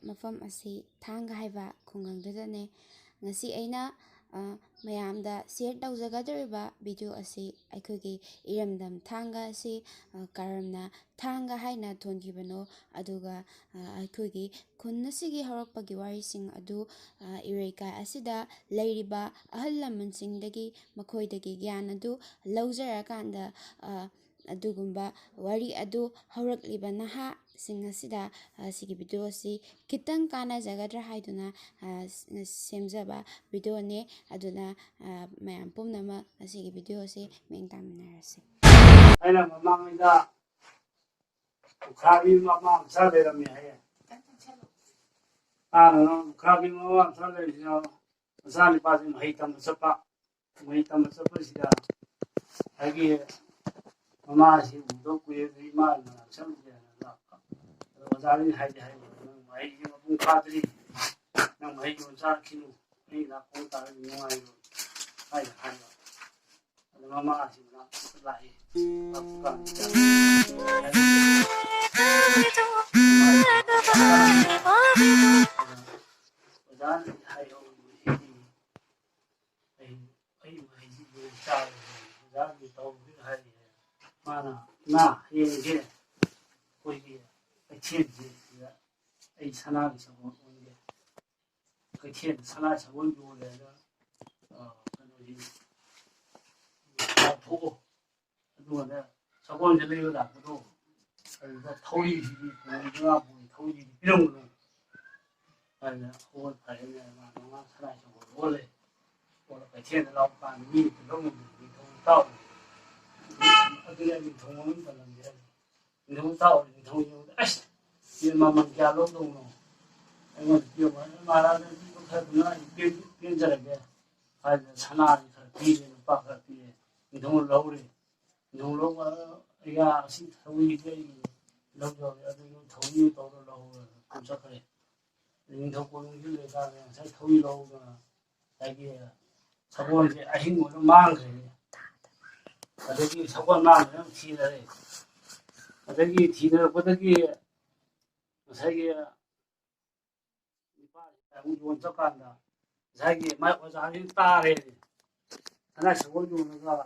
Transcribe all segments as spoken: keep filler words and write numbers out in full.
ꯃꯐꯝ ꯑꯁꯤ ꯊꯥꯡꯒ ꯍꯥꯏꯕ ꯈꯨꯡꯒꯪꯗꯨꯗꯅꯦ꯫ ꯉꯁꯤ ꯑꯩꯅ, ꯑ, ꯃꯌꯥꯝꯗ share ꯇꯧꯖꯒꯗꯧꯔꯤꯕ video ꯑꯁꯤ ꯑꯩꯈꯣꯏꯒꯤ ꯏꯔꯝꯗꯝ ꯊꯥꯡꯒ ꯑꯁꯤ, ꯑ, ꯀꯔꯝꯅ ꯊꯥꯡꯒ ꯍꯥꯏꯅ ꯊꯣꯟꯈꯤꯕꯅꯣ, ꯑꯗꯨꯒ, ꯑ, ꯑꯩꯈꯣꯏꯒꯤ ꯈꯨꯟ ꯑꯁꯤꯒꯤ ꯍꯧꯔꯛꯄꯒꯤ ꯋꯥꯔꯤꯁꯤꯡ ꯑꯗꯨ, ꯑ, ꯏꯔꯩꯀꯥꯏ ꯑꯁꯤꯗ ꯂꯩꯔꯤꯕ ꯑꯍꯜ ꯂꯃꯟꯁꯤꯡꯗꯒꯤ, ꯃꯈꯣꯏꯗꯒꯤ ꯒ꯭ꯌꯥꯟ ꯑꯗꯨ ꯂꯧꯖꯔꯀꯥꯟꯗ, ꯑ, ꯑꯗꯨꯒꯨꯝꯕ ꯋꯥꯔꯤ ꯑꯗꯨ ꯍꯧꯔꯛꯂꯤꯕ ꯅꯍꯥꯁꯤꯡ ꯑꯁꯤꯗ, ꯑ, ꯁꯤꯒꯤ video ꯑꯁꯤ ꯈꯤꯇꯪ ꯀꯥꯟꯅꯖꯒꯗ꯭ꯔꯥ ꯍꯥꯏꯗꯨꯅ, ꯑ, ꯁ-, ꯁꯦꯝꯖꯕ videoꯅꯦ꯫ ꯑꯗꯨꯅ, ꯑ, ꯃꯌꯥꯝ ꯄꯨꯝꯅꯃꯛ ꯉꯁꯤꯒꯤ video ꯑꯁꯤ ꯃꯤꯠꯌꯦꯡ ꯇꯥꯃꯤꯟꯅꯔꯁꯤ꯫ ꯑꯩꯅ ꯃꯃꯥꯡꯉꯩꯗ ꯎꯈꯥꯕꯤ ꯃꯃꯥ ꯃꯆꯥ ꯂꯩꯔꯝꯃꯦ ꯍꯥꯏꯌꯦ꯫ ꯃꯥꯅ ꯎꯈꯥꯕꯤ ꯃꯃꯥ ꯃꯆꯥ ꯂꯩꯔꯤꯁꯤꯅ ꯃꯆꯥꯅꯤꯄꯥꯁꯤ ꯃꯍꯩ ꯇꯝꯕ ꯆꯠꯄ꯫ ꯃꯍꯩ ꯇꯝꯕ ꯆꯠꯄꯁꯤꯗ ꯉꯁꯥꯏꯒꯤ ꯃꯃꯥꯁꯤ ꯎꯗꯕ ꯀꯨꯏꯔꯦ, ꯏꯃꯥꯒꯤ ꯃꯅꯥꯛ ꯆꯠꯂꯨꯒꯦꯅ ꯂꯥꯛꯄ꯫ ꯑꯗꯣ ꯑꯣꯖꯥꯅ ꯍꯥꯏꯗꯤ ꯍꯥꯏꯕ, "ꯅꯪ ꯃꯍꯩꯁꯤ ꯃꯄꯨꯡ ꯐꯥꯗ꯭ꯔꯤ, ꯅꯪ ꯃꯍꯩ ꯌꯣꯟ ꯆꯥꯔꯛꯈꯤꯅꯨ, ꯑꯩ ꯅꯥꯀꯣꯡ ꯇꯥꯔꯒ ꯅꯨꯡꯉꯥꯏꯔꯣꯏ" ꯍꯥꯏꯅ ꯍꯥꯏꯕ꯫ ꯑꯗꯣ ꯃꯃꯥꯁꯤ ꯃꯅꯥꯛꯇ ꯂꯥꯛꯏ꯫ ꯂꯥꯛꯄ ꯀꯥꯟꯁꯤꯗ ꯑꯣꯖꯥꯅꯗꯤ ꯍꯥꯏꯍꯧꯕ, "ꯃꯁꯤꯗꯤ ꯑꯩ, ꯑꯩ ꯃꯍꯩꯁꯤ ꯌꯣꯟ ꯆꯥꯔꯣꯏ" ꯍꯥꯏ꯫ ꯑꯣꯖꯥꯅꯗꯤ ꯇꯧꯗꯣꯏ ꯍꯥꯏꯔꯤ ꯍꯥꯏ꯫ ꯃꯥꯅ, "ꯏꯃꯥ, ꯍꯌꯦꯡꯁꯦ ꯑꯩꯈꯣꯏꯒꯤ ꯀꯩꯊꯦꯜꯁꯤꯗ ꯑꯩ ꯁꯅꯥꯒꯤ ꯁꯒꯣꯜ ꯑꯣꯟꯒꯦ꯫ ꯀꯩꯊꯦꯜꯗ ꯁꯅꯥ ꯁꯒꯣꯜ ꯌꯣꯜꯂꯦ ꯍꯥꯏꯅ, ꯑ, ꯀꯩꯅꯣꯁꯤ ꯂꯥꯎꯊꯣꯛꯑꯣ꯫ ꯑꯗꯨꯒꯅꯦ, ꯁꯒꯣꯜꯁꯦ ꯂꯩꯕ ꯂꯥꯛꯄꯗꯣ, ꯑꯗꯨꯗ ꯊꯧꯔꯤꯁꯤꯗꯤ ꯄꯨꯔꯤꯗꯅ ꯄꯨꯔꯤ ꯊꯧꯔꯤꯁꯤꯗꯤ ꯄꯤꯔꯝꯒꯅꯨ" ꯍꯥꯏꯅ꯫ ꯍꯣꯏ, ꯐꯔꯦꯅꯦ, ꯃꯥ ꯃꯃꯥ ꯁꯅꯥ ꯁꯒꯣꯜ ꯑꯣꯜꯂꯦ꯫ ꯑꯣꯜꯂ ꯀꯩꯊꯦꯜꯗ ꯂꯥꯎꯕ ꯀꯥꯟꯗ ꯃꯤ ꯑꯝꯇ ꯂꯧꯅꯗꯦ, ꯅꯤꯡꯊꯧ ꯇꯥꯎꯔꯦ꯫ ꯑꯗꯨꯅ ꯅꯤꯡꯊꯧ ꯃꯃꯤꯡ ꯄꯜꯂꯝꯗꯦ ꯍꯥꯏꯕ꯫ ꯅꯤꯡꯊꯧ ꯇꯥꯎꯔꯦ, ꯅꯤꯡꯊꯧ ꯌꯦꯡꯕꯗ, "ꯑꯁ, ꯁꯤ ꯃꯃꯜ ꯀꯌꯥ ꯂꯧꯗꯧꯅꯣ? ꯑꯩꯉꯣꯟꯗ ꯄꯤꯌꯣ"꯫ "ꯃꯍꯥꯔꯥꯖꯅ ꯄꯤꯕ ꯈꯔꯗꯨꯅ ꯑꯩ ꯄꯦꯟ-, ꯄꯦꯟꯖꯔꯒꯦ" ꯍꯥꯏꯗꯅ ꯁꯅꯥꯁꯤ ꯈꯔ ꯄꯤꯔꯦ, ꯂꯨꯄꯥ ꯈꯔ ꯄꯤꯔꯦ꯫ ꯅꯤꯡꯊꯧꯅ ꯂꯧꯔꯦ꯫ ꯅꯤꯡꯊꯧ ꯂꯧꯕ, "ꯑꯩꯌꯥ, ꯑꯁꯤ ꯊꯧꯔꯤꯁꯦ ꯑꯩꯒꯤ ꯂꯧꯖꯔꯒꯦ", ꯑꯗꯨ ꯊꯧꯔꯤ ꯇꯧꯔ ꯂꯧꯔꯒ ꯑꯗꯨꯝ ꯆꯠꯈ꯭ꯔꯦ꯫ ꯅꯤꯡꯊꯧ ꯀꯣꯅꯨꯡꯁꯤ ꯂꯩꯀꯥꯟꯗ ꯉꯁꯥꯏ ꯊꯧꯔꯤ ꯂꯧꯗꯅ ꯉꯁꯥꯏꯒꯤ ꯁꯒꯣꯜꯁꯦ ꯑꯍꯤꯡ ꯑꯣꯏꯅ ꯃꯥꯡꯈ꯭ꯔꯦꯅꯦ꯫ ꯑꯗꯒꯤ ꯁꯒꯣꯜ ꯃꯥꯡꯈ꯭ꯔꯦꯅ ꯊꯤꯅꯔꯦ꯫ ꯑꯗꯒꯤ ꯊꯤꯅꯔꯛꯄꯗꯒꯤ ꯉꯁꯥꯏꯒꯤ ꯑꯃꯨꯛ ꯌꯣꯟ ꯆꯠꯀꯥꯟꯗ ꯉꯁꯥꯏꯒꯤ ꯃꯥꯏ ꯑꯣꯖꯥꯁꯤꯅ ꯇꯥꯔꯦꯅꯦ꯫ ꯁꯅꯥ ꯁꯒꯣꯜ ꯌꯣꯜꯂꯒ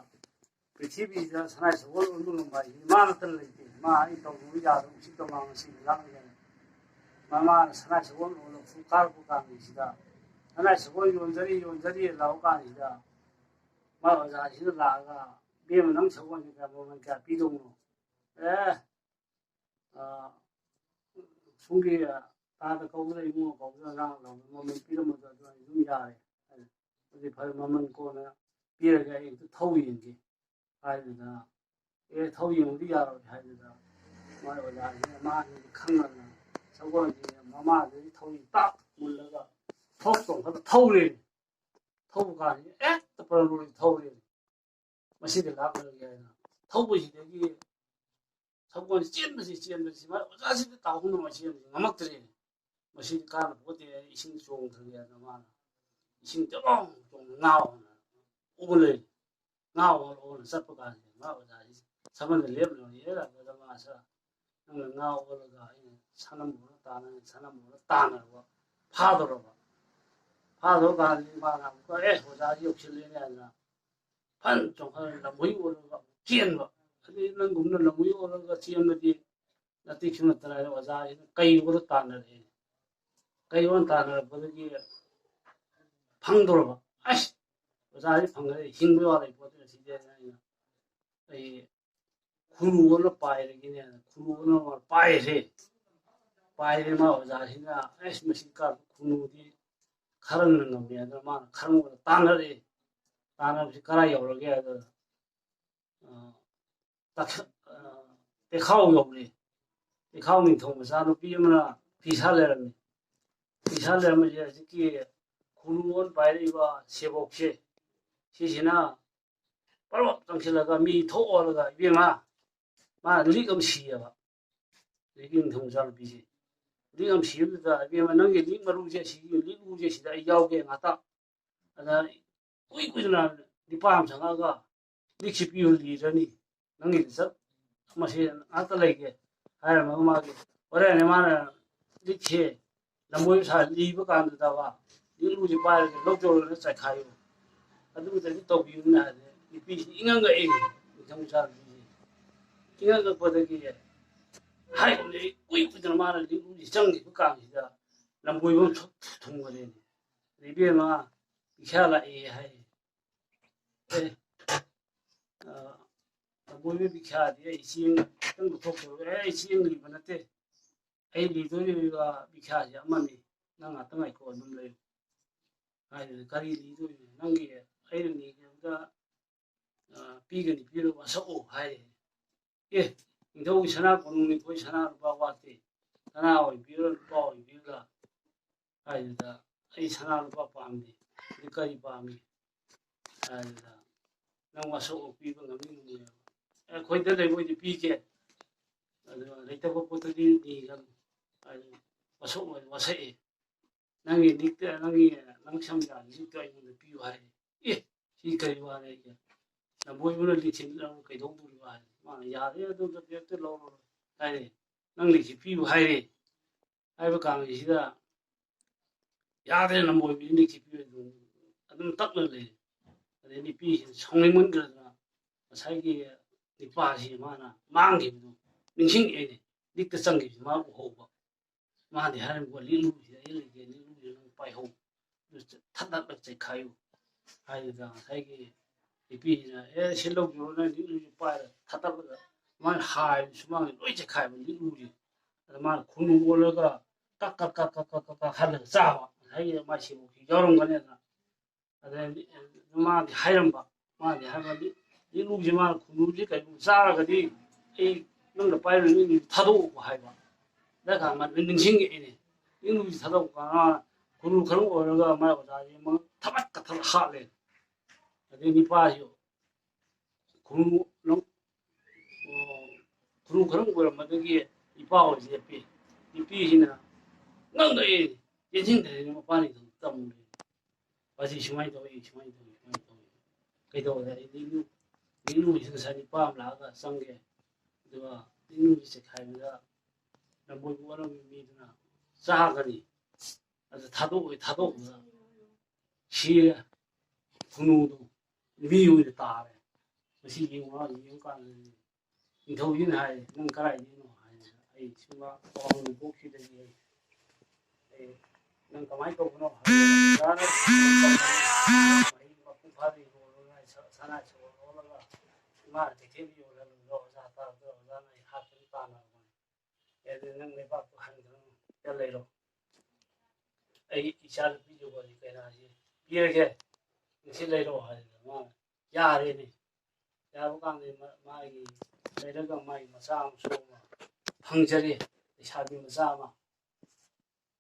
ꯄ꯭ꯔꯤꯊꯤꯕꯤꯗ ꯁꯅꯥ ꯁꯒꯣꯜ ꯑꯣꯟꯕ ꯉꯝꯕ ꯍꯥꯏꯁꯤꯗꯤ ꯃꯥ ꯅꯠꯇꯅ ꯂꯩꯇꯦ꯫ ꯃꯥ ꯑꯩ ꯇꯧꯗꯕ ꯌꯥꯗꯕ ꯎꯆꯤꯠꯇ ꯃꯥ ꯉꯁꯤꯗꯤ ꯂꯥꯛꯂꯤꯕꯅꯤ꯫ ꯃꯃꯥꯅ ꯁꯅꯥ ꯁꯒꯣꯜ ꯌꯣꯜꯂꯒ ꯀꯥꯔꯛꯄ ꯀꯥꯟꯁꯤꯗ ꯁꯅꯥ ꯁꯒꯣꯜ ꯌꯣꯟꯖꯔꯤ ꯌꯣꯟꯖꯔꯤ ꯂꯥꯎ ꯀꯥꯟꯁꯤꯗ ꯃꯥ ꯑꯣꯖꯥꯁꯤꯅ ꯂꯥꯛꯑꯒ, "ꯏꯕꯦꯝꯃ, ꯅꯪ ꯁꯒꯣꯜꯁꯦ ꯀꯌꯥ, ꯃꯃꯜ ꯀꯌꯥ ꯄꯤꯗꯧꯅꯣ?" "ꯑꯦ, ꯑ, ꯁꯣꯝꯒꯤ ꯇꯥꯗ ꯀꯧꯗꯅ ꯏꯕꯨꯡꯉꯣ ꯀꯧꯗꯅ ꯑꯉꯥꯡ ꯂꯧꯗꯅ ꯃꯃꯜ ꯄꯤꯔꯝꯕꯗꯣ ꯑꯗꯨ ꯑꯩ ꯑꯗꯨꯝ ꯌꯥꯔꯦ꯫ ꯑꯗꯨꯗꯤ ꯐꯔꯦ, ꯃꯃꯜ ꯀꯣꯟꯅ ꯄꯤꯔꯒꯦ, ꯑꯩ ꯑꯝꯇ ꯊꯧ ꯌꯦꯡꯒꯦ" ꯍꯥꯏꯗꯨꯅ, "ꯑꯦ, ꯊꯧ ꯌꯦꯡꯕꯗꯤ ꯌꯥꯔꯣꯏ" ꯍꯥꯏꯗꯨꯅ ꯃꯥꯏ ꯑꯣꯖꯥꯁꯤꯅ ꯃꯥꯁꯤꯗꯤ ꯈꯪꯉꯕꯅꯤꯅ ꯁꯒꯣꯜꯁꯤ ꯃꯃꯥꯗꯒꯤ ꯊꯧꯔꯤ ꯇꯥꯛ ꯃꯨꯜꯂꯒ ꯊꯣꯛ ꯆꯣꯡꯈꯠꯂ ꯊꯧꯔꯦ꯫ ꯊꯧꯕ ꯀꯥꯟꯁꯤ ꯍꯦꯛꯇ ꯄꯔꯝꯕꯣꯏ ꯊꯧꯔꯦ꯫ ꯃꯁꯤꯗꯤ ꯂꯥꯛꯂꯔꯣꯏꯒꯦ ꯍꯥꯏꯅ ꯊꯧꯕꯁꯤꯗꯒꯤ ꯁꯒꯣꯜꯁꯤ ꯆꯦꯟꯕꯁꯤ ꯆꯦꯟꯕꯁꯤ ꯃꯥ ꯑꯣꯖꯥꯁꯤꯗ ꯇꯥꯍꯧꯅꯕ ꯆꯦꯟꯕꯁꯤ ꯉꯝꯃꯛꯇ꯭ꯔꯦ꯫ "ꯃꯁꯤꯗꯤ ꯀꯥꯟꯅ ꯄꯣꯠꯇꯦ, ꯑꯩ ꯏꯁꯤꯡ ꯆꯣꯡꯊꯒꯦ" ꯍꯥꯏꯅ ꯃꯥꯅ ꯏꯁꯤꯡ ꯆꯔꯣꯡ ꯆꯣꯡꯅ ꯉꯥꯎ ꯍꯥꯏꯅ ꯑꯣꯜꯂꯦ꯫ ꯉꯥꯎ ꯑꯣꯜꯂ ꯑꯣꯜꯂ ꯆꯠꯄ ꯀꯥꯟꯁꯤꯗ ꯃꯥ ꯑꯣꯖꯥꯁꯤ ꯁꯃꯟꯗ ꯂꯦꯞꯂꯒ ꯌꯦꯡꯉꯒ ꯃꯥꯁꯤ, "ꯅꯪꯅ ꯉꯥꯎ ꯑꯣꯜꯂꯒ ꯑꯩꯅ ꯁꯅꯝꯕꯨꯅ ꯇꯥꯟꯅ, ꯁꯅꯝꯕꯨꯅ ꯇꯥꯟꯅꯔꯕ ꯐꯥꯗꯧꯔꯕ?" ꯐꯥꯗꯧꯔ ꯀꯥꯟꯁꯤꯗ ꯃꯥꯅ ꯑꯃꯨꯛꯀ, "ꯑꯦ, ꯑꯣꯖꯥꯁꯤ ꯌꯧꯁꯤꯜꯂꯦꯅꯦ" ꯍꯥꯏꯅ ꯐꯟ ꯆꯣꯡꯈꯠꯂꯒ ꯂꯝꯍꯨꯏ ꯑꯣꯜꯂꯒ ꯆꯦꯟꯕ꯫ ꯑꯗꯨꯗꯤ ꯅꯪꯒꯨꯝꯅ ꯂꯝꯍꯨꯏ ꯑꯣꯜꯂꯒ ꯆꯦꯟꯕꯗꯤ ꯅꯠꯇꯦ, ꯁꯨꯝ ꯅꯠꯇꯅ ꯍꯥꯏꯅ ꯑꯣꯖꯥꯁꯤꯅ ꯀꯩ ꯑꯣꯜꯂ ꯇꯥꯟꯅꯔꯛꯑꯦ꯫ ꯀꯩ ꯑꯣꯜꯂ ꯇꯥꯟꯅꯔꯛꯄꯗꯒꯤ ꯐꯪꯗꯧꯔꯕ꯫ "ꯑꯁ, ꯑꯣꯖꯥꯁꯤ ꯐꯪꯉꯗꯤ ꯍꯤꯡꯕ ꯌꯥꯔꯣꯏ ꯄꯣꯠꯇꯨꯅ ꯁꯤꯗꯤ" ꯍꯥꯏꯅ ꯑꯩꯅ, ꯑꯩ ꯈꯨꯅꯨ ꯑꯣꯜꯂ ꯄꯥꯏꯔꯒꯦꯅꯦ ꯍꯥꯏꯅ ꯈꯨꯅꯨ ꯑꯣꯜꯂ ꯄꯥꯏꯔꯦ꯫ ꯄꯥꯏꯔꯦ, ꯃꯥ ꯑꯣꯖꯥꯁꯤꯅ, "ꯑꯁ, ꯃꯁꯤ ꯀꯥ-, ꯈꯨꯅꯨꯗꯤ ꯈꯔꯪꯅ ꯉꯝꯃꯦ" ꯍꯥꯏꯗꯅ ꯃꯥꯅ ꯈꯔꯪ ꯑꯣꯜꯂ ꯇꯥꯟꯅꯔꯦ꯫ ꯇꯥꯟꯅꯕꯁꯤ ꯀꯔꯥꯏ ꯌꯧꯔꯒꯦ ꯍꯥꯏꯗ, ꯑ, ꯇꯛꯁ-, ꯑ, ꯇꯦꯈꯥꯎ ꯌꯧꯔꯦ꯫ ꯇꯦꯈꯥꯎ ꯅꯤꯡꯊꯧ ꯃꯆꯥꯅꯨꯄꯤ ꯑꯃꯅ ꯐꯤ ꯁꯥ ꯂꯩꯔꯝꯃꯤ꯫ ꯐꯤ ꯁꯥ ꯂꯩꯔꯝꯕꯁꯦ ꯍꯧꯖꯤꯛꯀꯤ ꯈꯨꯅꯨ ꯑꯣꯟ ꯄꯥꯏꯔꯛꯏꯕ ꯁꯦꯕꯣꯛꯁꯦ, ꯁꯤꯁꯤꯅ ꯄꯔꯣꯞ ꯆꯪꯁꯤꯜꯂꯒ ꯃꯤ ꯊꯣꯛꯑꯣꯂꯒ, ꯏꯕꯦꯝꯃ, ꯃꯥ ꯂꯤꯛ ꯑꯃ ꯁꯤꯌꯦꯕ꯫ ꯍꯧꯖꯤꯛꯀꯤ ꯅꯤꯡꯊꯧ ꯃꯆꯥꯅꯨꯄꯤꯁꯦ ꯂꯤꯛ ꯑꯃ ꯁꯤꯕꯗꯨꯗ, "ꯏꯕꯦꯝꯃ, ꯅꯪꯒꯤ ꯂꯤꯛ ꯃꯔꯨꯁꯦ, ꯁꯤꯒꯤ ꯂꯤꯛ ꯂꯨꯁꯦ ꯁꯤꯗ ꯑꯩ ꯌꯥꯎꯒꯦ ꯉꯥꯛꯇ"꯫ ꯑꯗ ꯀꯨꯏ ꯀꯨꯏꯗꯅ ꯅꯤꯄꯥ ꯑꯃ ꯆꯪꯉꯛꯑꯒ, "ꯂꯤꯛꯁꯤ ꯄꯤꯌꯨ, ꯂꯤꯔꯅꯤ, ꯅꯪꯒꯤꯗ ꯆꯠ, ꯃꯁꯤ ꯉꯥꯛꯇ ꯂꯩꯒꯦ" ꯍꯥꯏꯔꯝꯃꯒ ꯃꯥꯒꯤ ꯍꯣꯔꯦꯟꯅꯦ ꯃꯥꯅ ꯂꯤꯛꯁꯦ ꯂꯝꯕꯣꯏꯕ ꯁꯥ ꯂꯤꯕ ꯀꯥꯟꯗꯨꯗꯕ ꯂꯤꯛꯂꯨꯁꯦ ꯄꯥꯏꯔꯒ ꯂꯧ ꯆꯧꯔꯒ ꯆꯥꯏꯈꯥꯏꯌꯨ꯫ ꯑꯗꯨꯗꯗꯤ ꯇꯧꯕꯤꯌꯨꯅ ꯍꯥꯏꯔꯦ꯫ ꯅꯨꯄꯤꯁꯤ ꯏꯉꯪ ꯉꯛꯑꯦ, ꯅꯤꯡꯊꯧ ꯃꯆꯥ ꯅꯨꯄꯤꯁꯤ ꯏꯉꯪ ꯉꯛꯄꯗꯒꯤ ꯍꯥꯏꯕꯅꯦ꯫ ꯀꯨꯏ ꯀꯨꯏꯗꯅ ꯃꯥꯅ ꯂꯤꯛꯂꯨꯁꯤ ꯆꯪꯈꯤꯕ ꯀꯥꯟꯁꯤꯗ ꯂꯝꯕꯣꯏꯕ ꯑꯃ ꯊꯨꯝ ꯊꯨꯝꯈꯔꯦꯅꯦ꯫ "ꯏꯕꯦꯝꯃ, ꯏꯁꯥ ꯂꯥꯛꯑꯦ" ꯍꯥꯏ꯫ "ꯑꯦ, ꯑ, ꯂꯝꯕꯣꯏꯕ ꯕꯤꯈ꯭ꯌꯥꯗꯤ ꯑꯩ ꯆꯦꯡ ꯈꯤꯇꯪ ꯂꯧꯊꯣꯛꯆꯔꯨ"꯫ "ꯑꯦ, ꯑꯩ ꯆꯦꯡ ꯂꯤꯕ ꯅꯠꯇꯦ, ꯑꯩ ꯂꯤꯗꯣꯔꯤꯕ ꯕꯤꯈ꯭ꯌꯥꯁꯦ ꯑꯃꯅꯤ, ꯅꯪ ꯉꯥꯛꯇꯪ ꯉꯥꯏꯈꯣ, ꯑꯗꯨꯝ ꯂꯩꯌꯨ" ꯍꯥꯏꯗꯨꯅ꯫ "ꯀꯔꯤ ꯂꯤꯗꯣꯏꯅꯣ? ꯅꯪꯒꯤ ꯑꯩꯅ ꯂꯤꯈꯤꯕꯗ, ꯑ, ꯄꯤꯒꯅꯤ, ꯄꯤꯔꯣ, ꯋꯥꯁꯛꯑꯣ" ꯍꯥꯏꯔꯦ꯫ "ꯑꯦ, ꯅꯤꯡꯊꯧꯒꯤ ꯁꯅꯥ ꯀꯣꯅꯨꯡꯅꯤ, ꯑꯩꯈꯣꯏ ꯁꯅꯥ ꯂꯨꯄꯥ ꯋꯥꯠꯇꯦ, ꯁꯅꯥ ꯑꯣꯏꯕꯤꯔꯣ, ꯂꯨꯄꯥ ꯑꯣꯏꯕꯤꯔꯣ" ꯍꯥꯏꯗꯨꯗ, "ꯑꯩ ꯁꯅꯥ ꯂꯨꯄꯥ ꯄꯥꯝꯗꯦ, ꯑꯗꯨ ꯀꯔꯤ ꯄꯥꯝꯃꯤ?" ꯍꯥꯏꯗꯨꯗ, "ꯅꯪ ꯋꯥꯁꯛ ꯄꯤꯕ ꯉꯝꯅꯤ ꯉꯝꯃꯣꯏ?" "ꯑꯩꯈꯣꯏꯗ ꯂꯩꯕ ꯑꯣꯏꯗꯤ ꯄꯤꯒꯦ, ꯑꯗꯨꯒ ꯂꯩꯇꯕ ꯄꯣꯠꯇꯨꯗꯤ ꯅꯤꯒꯅꯨ" ꯍꯥꯏꯗꯅ ꯋꯥꯁꯛ ꯑꯣꯏꯅ ꯋꯥꯁꯛꯑꯦ꯫ "ꯅꯪꯒꯤ ꯂꯤꯛꯇ, ꯅꯪꯒꯤ, ꯅꯪ ꯁꯝꯖꯥ ꯂꯤꯛꯇꯣ ꯑꯩꯉꯣꯟꯗ ꯄꯤꯌꯨ" ꯍꯥꯏꯔꯦ꯫ "ꯑꯦ, ꯁꯤ ꯀꯔꯤ ꯋꯥꯅꯣ? ꯑꯩꯒ ꯂꯝꯕꯣꯏꯕꯅ ꯂꯤꯛꯁꯤ ꯂꯤꯠꯂꯒ ꯀꯩꯗꯧꯗꯣꯔꯤꯕ?" ꯍꯥꯏꯔꯦ꯫ ꯃꯥꯅ, "ꯌꯥꯔꯦ, ꯑꯗꯨꯗꯤ ꯑꯝꯇ ꯂꯧꯔꯔꯣꯏ" ꯍꯥꯏꯔꯦ꯫ "ꯅꯪ ꯂꯤꯛꯁꯤ ꯄꯤꯌꯨ" ꯍꯥꯏꯔꯦ꯫ ꯍꯥꯏꯕ ꯀꯥꯟꯁꯤꯗ ꯌꯥꯗ꯭ꯔꯦ, ꯂꯝꯕꯣꯏꯕꯤꯅ ꯂꯤꯛꯁꯤ ꯄꯤꯌꯨ ꯑꯗꯨꯝ, ꯑꯗꯨꯝ ꯇꯛꯅ ꯂꯩꯔꯦ꯫ ꯑꯗꯩ ꯅꯨꯄꯤꯁꯤꯅ ꯁꯥꯎꯅꯤꯡꯃꯟꯈ꯭ꯔꯗꯅ ꯉꯁꯥꯏꯒꯤ ꯅꯤꯄꯥꯁꯤ ꯃꯥꯅ ꯃꯥꯡꯈꯤꯕꯗꯨ ꯅꯤꯡꯁꯤꯡꯉꯛꯑꯦꯅꯦ꯫ ꯂꯤꯛꯇ ꯆꯪꯈꯤꯕꯁꯤ ꯃꯥ ꯎꯍꯧꯕ꯫ ꯃꯥꯗꯤ ꯍꯥꯏꯔꯝꯕ ꯂꯤꯛꯂꯨꯁꯤꯗ ꯑꯩ ꯂꯩꯒꯦ, ꯂꯤꯛꯂꯨꯁꯤꯗ ꯅꯪ ꯄꯥꯏꯍꯧ, ꯑꯗꯨ ꯊꯠꯂꯒ ꯆꯩꯈꯥꯏꯌꯨ ꯍꯥꯏꯗꯨꯗ ꯉꯁꯥꯏꯒꯤ ꯅꯨꯄꯤꯁꯤꯅ, "ꯑꯦ, ꯁꯤ ꯂꯧꯕꯤꯔꯣ", ꯅꯪ ꯂꯤꯛꯂꯨꯁꯤ ꯄꯥꯏꯔ ꯊꯠꯂꯒ ꯃꯥꯅ ꯍꯥꯏꯕ ꯁꯨꯃꯥꯡꯁꯦ ꯂꯣꯏ ꯆꯩꯈꯥꯏꯕ ꯂꯤꯛꯂꯨꯁꯦ꯫ ꯑꯗ ꯃꯥꯅ ꯈꯨꯅꯨ ꯑꯣꯜꯂꯒ ꯀꯛ ꯀꯛ ꯀꯛ ꯀꯛ ꯀꯛ ꯀꯛ ꯀꯛ ꯍꯜꯂꯒ ꯆꯥꯕ꯫ ꯉꯁꯥꯏꯒꯤ ꯃꯥꯏ ꯁꯦꯕꯣꯛꯁꯤ ꯌꯥꯎꯔꯝꯒꯅꯦꯅ꯫ ꯑꯗꯩꯗꯤ ꯃꯥꯗꯤ ꯍꯥꯏꯔꯝꯕ, ꯃꯥꯗꯤ ꯍꯥꯏꯕꯗꯤ, "ꯂꯤꯛꯂꯨꯁꯤ ꯃꯥꯅ ꯈꯨꯅꯨꯁꯤ ꯀꯩꯒꯨꯝꯕ ꯆꯥꯔꯒꯗꯤ ꯑꯩ ꯅꯪꯅ ꯄꯥꯏꯔꯤꯕ ꯂꯤꯛꯂꯨꯁꯤ ꯊꯥꯗꯣꯛꯑꯣ" ꯍꯥꯏꯕ꯫ ꯑꯗ ꯀꯥꯟꯗ ꯅꯤꯡꯁꯤꯡꯉꯛꯑꯦꯅꯦ, ꯂꯤꯛꯂꯨꯁꯤ ꯊꯥꯗꯣꯛꯄ ꯀꯥꯟꯗ ꯈꯨꯅꯨ ꯈꯔ ꯑꯣꯏꯔꯒ ꯃꯥꯏ ꯑꯣꯖꯥꯁꯤ ꯃꯉꯛ ꯊꯕꯠꯀ ꯊꯕꯠ ꯍꯥꯠꯂꯦ꯫ ꯑꯗꯩ ꯅꯤꯄꯥꯁꯤ ꯈꯨꯅꯨ ꯂꯧ-, ꯑꯣ, ꯈꯨꯅꯨ ꯈꯔ ꯑꯣꯏꯔꯝꯕꯗꯒꯤ ꯅꯤꯄꯥ ꯑꯣꯏ ꯂꯦꯞꯄꯤ꯫ ꯅꯨꯄꯤꯁꯤꯅ ꯉꯛꯉꯛꯑꯦ, ꯆꯦꯟꯁꯤꯟꯈ꯭ꯔꯦ, ꯃꯄꯥꯅꯤꯗ ꯇꯝꯃꯨꯔꯦ꯫ "ꯃꯁꯤ ꯁꯨꯃꯥꯏꯅ ꯇꯧꯏ, ꯁꯨꯃꯥꯏꯅ ꯇꯧꯏ, ꯁꯨꯃꯥꯏꯅ ꯇꯧꯏ꯫ ꯀꯩꯗꯧꯔꯦ? ꯑꯩ ꯂꯤꯛꯂꯨ, ꯂꯤꯛꯂꯨꯁꯤ ꯉꯁꯥꯏ ꯅꯤꯄꯥ ꯑꯃ ꯂꯥꯛꯑꯒ ꯆꯪꯒꯦ, ꯑꯗꯨꯒ ꯂꯤꯛꯂꯨꯁꯤ ꯆꯦꯛꯈꯥꯏꯕꯗ ꯂꯝꯕꯣꯏꯕ ꯑꯣꯜꯂꯝꯃꯤ ꯃꯤꯗꯨꯅ ꯆꯥꯒꯅꯤ" ꯑꯗꯨ ꯊꯥꯗꯣꯛꯑꯣꯏ, ꯊꯥꯗꯣꯛꯄꯗ ꯁꯤꯔꯦ꯫ ꯈꯨꯅꯨꯗꯨ ꯃꯤ ꯑꯣꯏꯅ ꯇꯥꯔꯦ꯫ ꯃꯁꯤ ꯌꯦꯡꯉꯨ, ꯌꯦꯡꯉꯨꯀꯥꯟꯗꯗꯤ ꯅꯤꯡꯊꯧꯁꯤꯅ ꯍꯥꯏ, "ꯅꯪ ꯀꯗꯥꯏꯗꯒꯤꯅꯣ?" ꯍꯥꯏ꯫ "ꯑꯩ ꯁꯨꯝꯕ ꯄꯥꯎ ꯅꯣꯡꯄꯣꯛꯁꯤꯗꯒꯤ ꯑꯩ, ꯑꯩ, ꯅꯪ ꯀꯃꯥꯏꯅ ꯇꯧꯕꯅꯣ?" ꯍꯥꯏ꯫ "ꯑꯣꯖꯥꯅ ꯃꯍꯩ ꯃꯄꯨꯡ ꯐꯥꯗ꯭ꯔꯤ ꯂꯣꯜꯂꯒ ꯑꯩ ꯁ-, ꯁꯅꯥ ꯁꯣ ꯂꯣꯜꯂꯒ ꯏꯃꯥꯅ ꯀꯩꯊꯦꯜꯗ ꯌꯣꯜꯍꯜꯂꯨꯕꯗꯣ ꯑꯣꯖꯥ ꯇꯥꯔꯗ ꯑꯣꯖꯥꯅ ꯑꯩ ꯍꯥꯠꯇꯅ ꯇꯥꯟꯅꯕꯅꯤ꯫ ꯑꯗꯨ ꯅꯪ ꯂꯩꯕꯥꯛꯇꯣ ꯍꯟꯗꯅ ꯂꯩꯔꯣ꯫ ꯑꯩ ꯏꯆꯥ ꯅꯨꯄꯤꯗꯨꯕꯨ ꯑꯩ ꯀꯩꯅꯥꯁꯤ ꯄꯤꯔꯒꯦ, ꯅꯨꯡꯁꯤꯠ ꯂꯩꯔꯣ" ꯍꯥꯏꯗꯅ ꯃꯥꯅ ꯌꯥꯔꯦꯅꯦ꯫ ꯌꯥꯕ ꯀꯥꯟꯗ ꯃꯥ-, ꯃꯥꯒꯤ ꯂꯩꯔꯒ ꯃꯥꯒꯤ ꯃꯆꯥ ꯑꯃꯁꯨ ꯑꯃ ꯐꯪꯖꯔꯦ, ꯂꯩꯁꯥꯕꯤ ꯃꯆꯥ ꯑꯃ꯫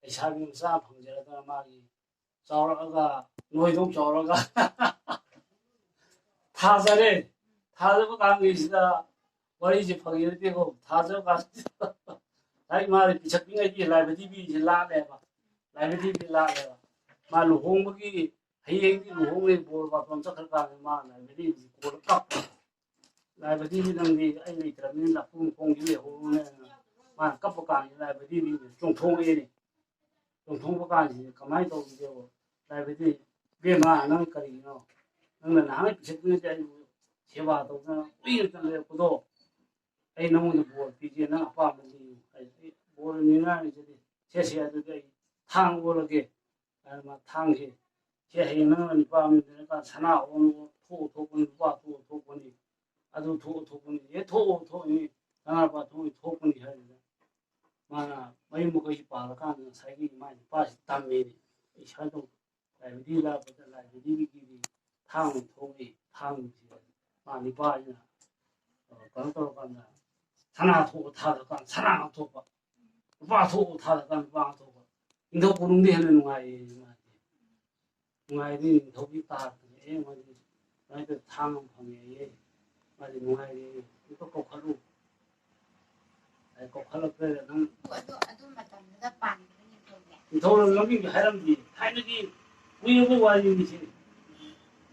ꯂꯩꯁꯥꯕꯤ ꯃꯆꯥ ꯑꯃ ꯐꯪꯖꯔꯒ ꯃꯥꯒꯤ ꯆꯥꯎꯔꯛꯑꯒ, ꯅꯣꯏꯗꯧ ꯆꯥꯎꯔꯒ ꯊꯥꯖꯔꯦ꯫ ꯊꯥꯖꯕ ꯀꯥꯟꯒꯤꯁꯤꯗ ꯋꯥꯔꯤꯁꯦ ꯐꯪꯉꯤ ꯅꯠꯇꯦꯀꯣ꯫ ꯊꯥꯖꯕ ꯀꯥꯟꯁꯤꯗ ꯉꯁꯥꯏ ꯃꯥꯅ ꯄꯤꯁꯛꯄꯤꯉꯩꯗꯤ ꯂꯥꯏꯕꯗꯤꯕꯤꯁꯦ ꯂꯥꯠꯂꯦꯕ꯫ ꯂꯥꯏꯕꯗꯤꯕꯤ ꯂꯥꯠꯂꯦꯕ꯫ ꯃꯥ ꯂꯨꯍꯣꯡꯕꯒꯤ, ꯍꯌꯦꯡꯗꯤ ꯂꯨꯍꯣꯡꯉꯦ, ꯕꯣꯔ ꯕꯥꯇꯣꯟ ꯆꯠꯈ꯭ꯔꯀꯥꯟꯗ ꯃꯥ ꯂꯥꯏꯕꯗꯤꯕꯤꯁꯦ ꯀꯣꯜꯂ ꯀꯞꯄ꯫ "ꯂꯥꯏꯕꯗꯤꯕꯤ ꯅꯪꯗꯤ ꯑꯩ ꯂꯩꯇ꯭ꯔꯕꯅꯤꯅ ꯅꯄꯨꯡ ꯈꯣꯡꯁꯤ ꯂꯩꯍꯧꯔꯣꯅꯦꯅ" ꯃꯥꯅ ꯀꯞꯄ ꯀꯥꯟꯁꯤꯗ ꯂꯥꯏꯕꯗꯤꯕꯤꯁꯦ ꯆꯣꯡꯊꯣꯛꯑꯦꯅꯦ꯫ ꯆꯣꯡꯊꯣꯛꯄ ꯀꯥꯟꯁꯤꯗ ꯀꯃꯥꯏꯅ ꯇꯧꯒꯦꯕꯨ, ꯂꯥꯏꯕꯗꯤ, "ꯏꯕꯦꯝꯃ, ꯅꯪ ꯀꯔꯤꯒꯤꯅꯣ? ꯅꯪꯅ ꯅꯍꯥꯟꯒꯩ ꯄꯤꯁꯛꯇꯨꯅꯗꯤ ꯑꯩꯕꯨ ꯁꯦꯕꯥ ꯇꯧꯗꯅ ꯀꯨꯏꯅ ꯂꯩꯔꯛꯄꯗꯣ, ꯑꯩ ꯅꯉꯣꯟꯗ ꯕꯣꯔ ꯄꯤꯒꯦ, ꯅꯪ ꯑꯄꯥꯝꯕ ꯅꯤꯌꯨ" ꯍꯥꯏ꯫ "ꯑꯩ ꯕꯣꯔ ꯅꯤꯅꯤꯡꯉꯥꯏ ꯂꯩꯖꯗꯦ, ꯁꯦ, ꯁꯦ, ꯑꯗꯨꯗꯤ ꯑꯩ ꯊꯥꯡ ꯑꯣꯜꯂꯒꯦ"꯫ ꯑꯗꯨ ꯃꯥ ꯊꯥꯡꯁꯦ, "ꯁꯦ, ꯍꯌꯦꯡ ꯅꯪꯅ ꯅꯨꯄꯥ ꯑꯃ ꯂꯩꯔꯀꯥꯟꯗ ꯁꯅꯥ ꯑꯣꯟ-, ꯊꯣꯛꯑ ꯊꯣꯛꯄꯅꯤ, ꯂꯨꯄꯥ ꯊꯣꯛꯑ ꯊꯣꯛꯄꯅꯤ, ꯑꯗꯨ ꯊꯣꯛꯑ ꯊꯣꯛꯄꯅꯤ, ꯍꯦ, ꯊꯣꯛꯑ ꯊꯣꯛꯏꯅꯤ, ꯁꯅꯥ ꯂꯨꯄꯥ ꯊꯣꯛꯏ ꯊꯣꯛꯄꯅꯤ" ꯍꯥꯏꯗꯨꯗ ꯃꯥꯅ ꯃꯌꯨꯝ ꯃꯀꯩꯁꯤ ꯄꯥꯜꯂꯀꯥꯟꯗ ꯉꯁꯥꯏꯒꯤ ꯃꯥꯏ ꯅꯨꯄꯥꯁꯤ ꯇꯝꯃꯦꯅꯦ꯫ ꯏꯁꯥꯗꯣ ꯂꯥꯏꯕ꯭ꯔꯦꯔꯤ ꯂꯥꯛꯄꯗ ꯂꯥꯏꯕ꯭ꯔꯦꯔꯤꯒꯤꯗꯤ ꯊꯥꯡ ꯑꯣꯏꯅ ꯊꯣꯛꯏ, ꯊꯥꯡꯁꯤ ꯃꯥ ꯅꯨꯄꯥꯁꯤꯅ, ꯑ, ꯀꯩꯅꯣ ꯇꯧꯔꯀꯥꯟꯗ ꯁꯅꯥ ꯊꯣꯛꯑ ꯊꯥꯗꯔꯀꯥꯟꯗ ꯁꯅꯥ ꯉꯥꯛ ꯊꯣꯛꯄ, ꯂꯨꯄꯥ ꯊꯣꯛꯑ ꯊꯥꯗꯔꯀꯥꯟꯗ ꯂꯨꯄꯥ ꯉꯥꯛ ꯊꯣꯛꯄ꯫ ꯅꯤꯡꯊꯧ ꯀꯣꯅꯨꯡꯗꯤ ꯍꯦꯟꯅ ꯅꯨꯡꯉꯥꯏꯌꯦ ꯃꯥꯗꯤ꯫ ꯅꯨꯡꯉꯥꯏꯔꯤ, ꯅꯤꯡꯊꯧꯒꯤ ꯇꯥꯗꯅ, ꯑꯦ, ꯃꯥꯗꯤ ꯀꯃꯥꯏꯅ ꯇꯧꯔ ꯊꯥꯡ ꯑꯃ ꯐꯪꯉꯦꯌꯦ, ꯃꯥꯗꯤ ꯅꯨꯡꯉꯥꯏꯔꯦ, ꯑꯝꯇ ꯀꯧꯈꯠꯂꯨ꯫ ꯑꯩ ꯀꯧꯈꯠꯂꯛꯇ꯭ꯔꯦ ꯅꯪ꯫ ꯑꯗꯨ, ꯑꯗꯨ ꯃꯇꯝꯗꯨꯗ ꯄꯥꯟꯕ ꯅꯤꯡꯊꯧꯅꯦ꯫ ꯅꯤꯡꯊꯧꯅ ꯃꯃꯤꯡꯗꯤ ꯍꯥꯏꯔꯝꯗꯦ꯫ ꯊꯥꯏꯅꯒꯤ ꯀꯨꯏꯔꯕ ꯋꯥꯔꯤꯅꯤ ꯁꯤ꯫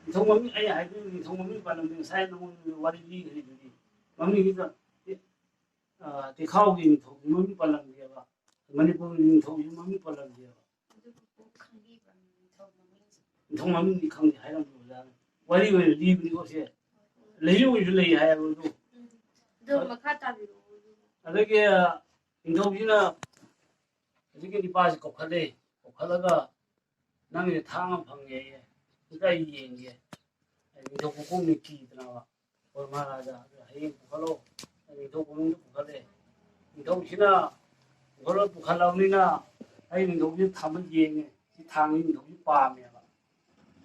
ꯅꯤꯡꯊꯧ ꯃꯃꯤꯡ ꯑꯩ ꯍꯥꯏꯗꯣꯏꯅꯤ, ꯅꯤꯡꯊꯧ ꯃꯃꯤꯡ ꯄꯥꯜꯂꯝꯗꯦ꯫ ꯉꯁꯥꯏ ꯅꯉꯣꯟꯗ ꯋꯥꯔꯤ ꯂꯤꯈ꯭ꯔꯤꯗꯨꯗꯤ꯫ ꯃꯃꯤꯡꯁꯤꯗ, ꯑ, ꯇꯦꯈꯥꯎꯒꯤ ꯅꯤꯡꯊꯧꯒꯤ ꯃꯃꯤꯡ ꯄꯥꯜꯂꯝꯗꯦꯕ꯫ ꯃꯅꯤꯄꯨꯔꯒꯤ ꯅꯤꯡꯊꯧꯒꯤ ꯃꯃꯤꯡ ꯄꯥꯜꯂꯝꯗꯦꯕ꯫ ꯑꯗꯨ ꯅꯤꯡꯊꯧ ꯃꯃꯤꯡꯗꯤ ꯈꯪꯗꯦ ꯍꯥꯏꯔꯝꯕ ꯑꯣꯖꯥꯅ꯫ ꯋꯥꯔꯤ ꯑꯣꯏꯅ ꯂꯤꯕꯅꯤꯀꯣ ꯁꯦ꯫ ꯂꯩꯔꯤ ꯑꯣꯏꯁꯨ ꯂꯩ ꯍꯥꯏꯌꯦꯕ ꯑꯗꯨ꯫ ꯑꯗꯣ ꯃꯈꯥ ꯇꯥꯕꯤꯔꯛꯑꯣ꯫ ꯑꯗꯒꯤ ꯅꯤꯡꯊꯧꯁꯤꯅ ꯍꯧꯖꯤꯛꯀꯤ ꯅꯤꯄꯥꯁꯤ ꯀꯧꯈꯠꯂꯦ꯫ ꯀꯧꯈꯠꯂꯒ ꯅꯪꯒꯤꯗꯤ ꯊꯥꯡ ꯑꯃ ꯐꯪꯉꯦꯌꯦ꯫ ꯑꯝꯇ ꯑꯩ ꯌꯦꯡꯒꯦ꯫ ꯑꯩ ꯅꯤꯡꯊꯧ ꯄꯨꯈꯣꯡꯅꯤ ꯀꯤꯗꯅꯕ꯫ ꯍꯣꯏ ꯃꯍꯥꯔꯥꯖꯥ ꯑꯗꯨ ꯍꯌꯦꯡ ꯄꯨꯈꯠꯂꯣ꯫ ꯑꯩ ꯅꯤꯡꯊꯧ ꯀꯣꯅꯨꯡꯗ ꯄꯨꯈꯠꯂꯦ꯫ ꯅꯤꯡꯊꯧꯁꯤꯅ ꯄꯨꯈꯠꯂ ꯄꯨꯈꯠꯂꯕꯅꯤꯅ ꯑꯩ ꯅꯤꯡꯊꯧꯁꯤꯅ ꯊꯝꯃ ꯌꯦꯡꯉꯦ꯫ ꯁꯤ ꯊꯥꯡꯁꯤ ꯅꯤꯡꯊꯧꯁꯤ ꯄꯥꯝꯃꯦꯕ꯫